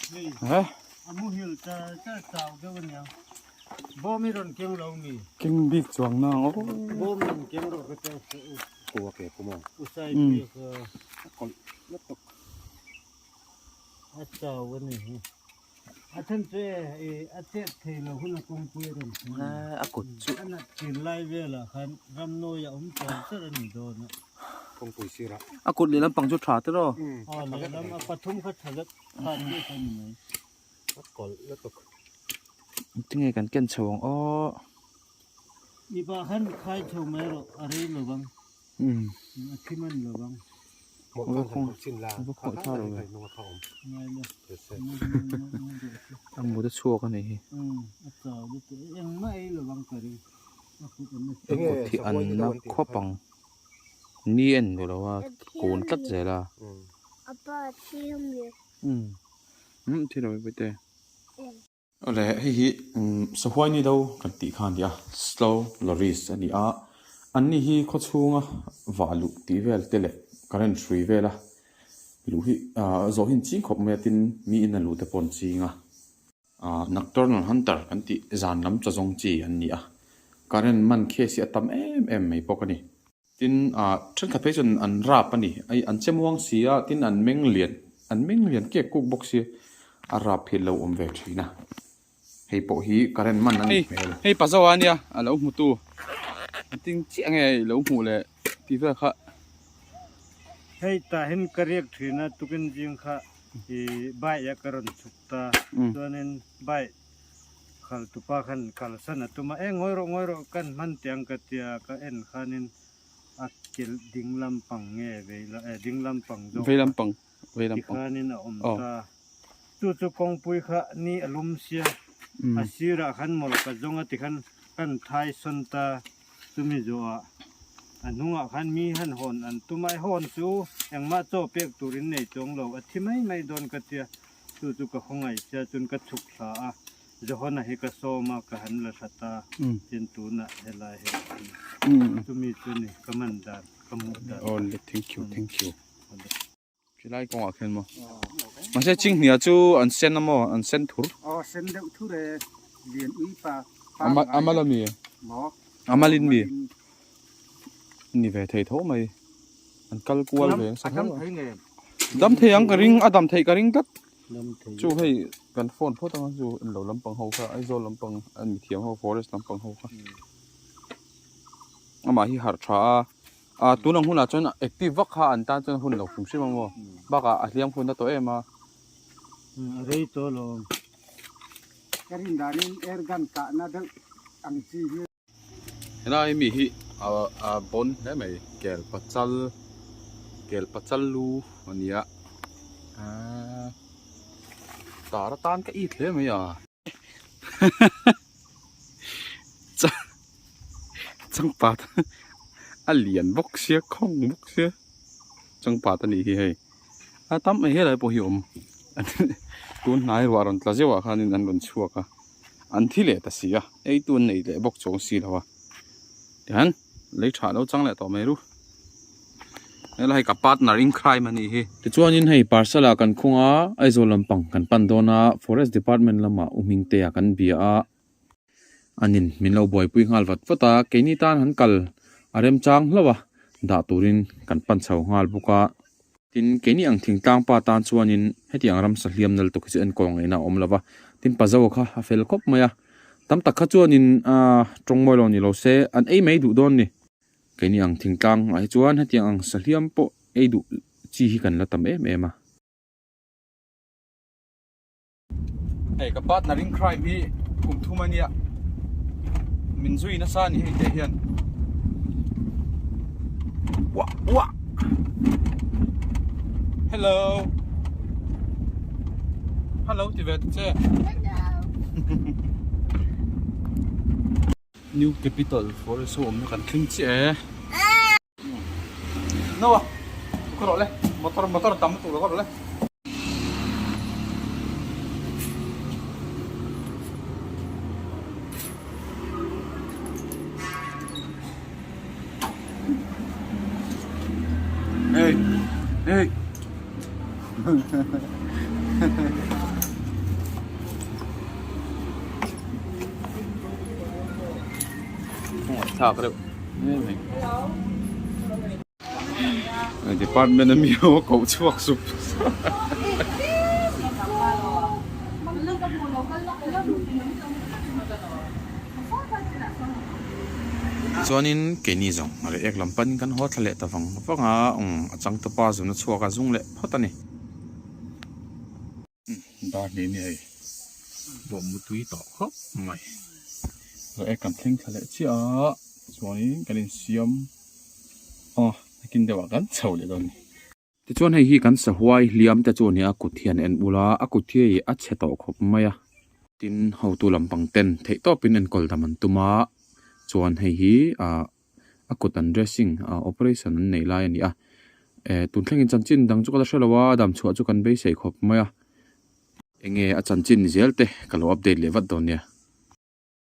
He? A muhil char char chau deuh a niang. Bawm i rawn keng lo mi? Keng bik chuang na ang aw. Bawm rawn keng rawh ka chang se u. Ku a ke pum ang. U sai pui a ka. A kawlh lutuk. A chau a ni hi. A then chu e a chet thei lo hun a kawngpui a rawn thlen a. A kut chu. A nat chin lai velah khan ramnawi a awm char char a ni dawn a. Kawngpui sirah. A kut lehlam pang chu tha te rawh. Aw lehlam a pathum kha tha vek kha tih kha ni mai. A kawlh lutuk. Tinge kan ken chho ang aw. Mipa khan khai chho mai rawh a rei lo vang. A thi man lo vang. A mut a chhuak a nih hi. A kut hi an na khawp ang. Ni en duh lo a kun tlat zel a. Umm thi lo vete. Awle hei hi sahuai ni do kan tih kha a ni a slow loris a ni a an ni hi khaw chhunga vah luh tih vel te leh current hrui vela luh hi ah zawh hi an ching khawp mai a tin mi in a luh te pawh an ching a ah nocturnal hunter kan tih zan lam chaw zawng chi an ni a current man case hi a tam em em mai bawk a ni. Tin, ah thenkhat phei chuan an rap a ni. Ai an che muang si a, tin an meng lian, an meng lian kek kuk bawk si a rap hi lo awm ve thin a. Hei pawh hi current man a nih hmel. Hei pa zo a nia, a lo hmu tu. A ting chiah nge i lo hmuh leh tih vel kha. Hei tah hian ka riak thin a, tukin zing kha i bike a ka rawn chhuk ta. Chuanin bike Khal tupa khan kalsan a tum a, e ngawi rawh ngawi rawh kan hman teh ang ka tia ka en khanin a kelh ding lampang nge vei la e ding lampang zawk Vei lampang vei lampang tikhanin a awm ta. Chu chu kawngpui kha ni a lum sia a sirah khan mawlh ka zawng a tikhan kan thai sawn ta chumi zawhah a hnungah khan mi han hawn an tum a, e hawn chu engmah chaw pek turin nei chuang lo a thi mai mai dawn ka tia. Chu chu ka khawngaih sia chuan ka chhuk thla a, Johana hi ka sawm a, ka han la hlat a, tin tunah helai hi a awm. Chumi chu ni ka man dan, ka hmuh dan. Awle thank you thank you. Chilai kawngah khian maw. Mahse chinghnia chu an sen a maw an sen thur. Aw sen deuh thur e lian ui pa. Amal ami. Maw. Amalin mi. Ni ve thei tho mai. An kal kual ve nasa hle mai. Dam thei ang ka ring a dam theih ka ring tlat. Chu hei kan phone phawt anga chu lo lampang ho kha Aizawl lampang an mithiam ho forest lampang ho kha. Amah hi harh tha a a tun ang hunah chuan active vak kha an tan chuan hun lo hrim hrim a maw bakah a hliam hun a tawh em a. A rei tawh lo. Ka rin danin air gun kahna deuh ang chi hi. Helai mi hi a bawn hle mai kel pachal kel pachal lu a ni a aaa tar atan ka it hle mai a changpat a lian bawk sia khawng bawk sia changpat a nih hi hei a tam mai helai pawh hi a awm tun hnai ruah rawn tla zeuh ah khanin an rawn chhuak a. An thi leh ta si a, ei tu an nei leh bawk chuang si lo a. Tihian lei tha lo chang leh tawh mai ru. Helai hei ka partner in crime a nih hi. Tichuanin hei parcel ah kan khung a, Aizawl lampang kan pan dawn a, Forest Department lamah U Hmingtea kan bia a. Anin min lo buaipui nghal vat vat a, keini tan han kal a remchang hlauh a, dah turin kan pan chho nghal bawk a. Tin, keini ang thingtlang pa tan chuanin hetiang ramsa hliam nal tuk hi chu enkawl ngaihna a awm lo va, tin Pazo kha a fel khawp mai a, tam tak kha chuanin aaa tawng mawi lo ni lo se an ei mai duh dawn ni. Keini ang thingtlang ah hi chuan hetiang ang sa hliam pawh ei duh chi hi kan la tam em em a. Hei ka partner in crime hi kum thum a nia min zui nasa a ni hei te hian uah uah hello hello ti ve ta che new capital forest ho awmna kan thleng chiah e. No a ka rawh le motor motor tam lutuk lo ka rawh le. Hey hey. thlak reuh hle mai. Department a mi ho a koh chhuak sup sup. Chuanin keini zawng reh ek lam panin kan haw thla leh ta vang vang a, a changtupa zun a chhuak a zung leh phawt a ni. Dar hnih ni hei bawh mutui tawh khawp mai reh ek kan thleng thla leh chiah a chuanin kan insiam a nakin deuh ah kan chho leh dawn a ni. Tichuan hei hi kan sahuai hliam te chu a ni a kut hian en ula a kut hi hei a chhe tawh khawp mai a tin hotu lampang ten theih tawpin enkawl dam an tum a chuan hei hi ah a kut an dressing ah operation an nei lai a ni a eh tun thlengin chanchin dang chu ka la hre lo a dam chhuah chu kan beisei khawp mai a eng nge a chanchin ni zel te ka lo update leh vat dawn nia.